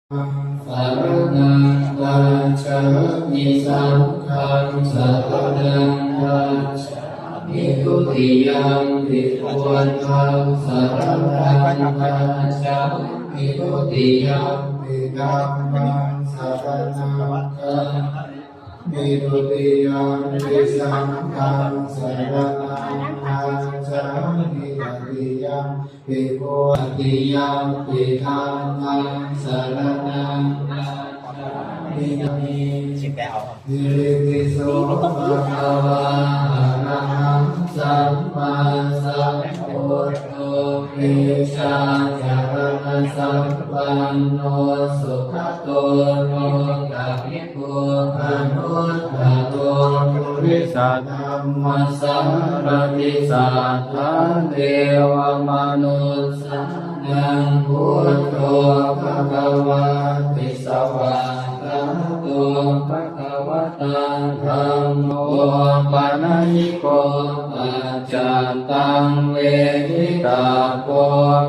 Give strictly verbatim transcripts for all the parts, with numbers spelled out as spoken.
saraṇaṃ gacchāmi. Saṅghaṃ saraṇaṃ gacchāmi. Dutiyampi buddhaṃ saraṇaṃ gacchāmi. Dutiyampi dhammaṃ saraṇaṃ gacchāmi. Dutiyampi saṅghaṃ saraṇaṃ gacchāmi. Tatiyampi buddhaṃ, tatiyampi dhammaṃ saraṇaṃ gacchāmi. Itipi so bhagavā arahaṃ sammāsambuddho vijjācaraṇasampanno sugato lokavidū anuttaro purisadammasārathi satthā devamanussānaṃ buddho bhagavāti. Svākkhāto bhagavatā dhammo panayiko paccattaṃ veditabbo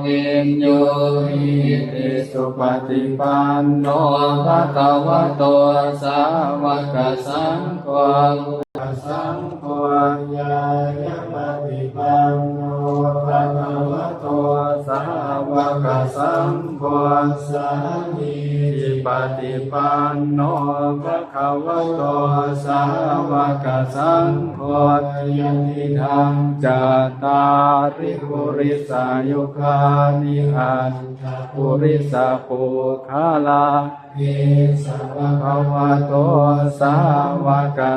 viññūhīti. Supaṭipanno bhagavato sāvakasaṅgho, saṅgho ñāyapaṭipanno bhagavato sāvakasaṅgho, sāmīcipaṭipanno bhagavato sāvakasaṅgho, yadidaṃ cattāri purisayugāni aṭṭha purisapuggalā, esa bhagavato sāvaka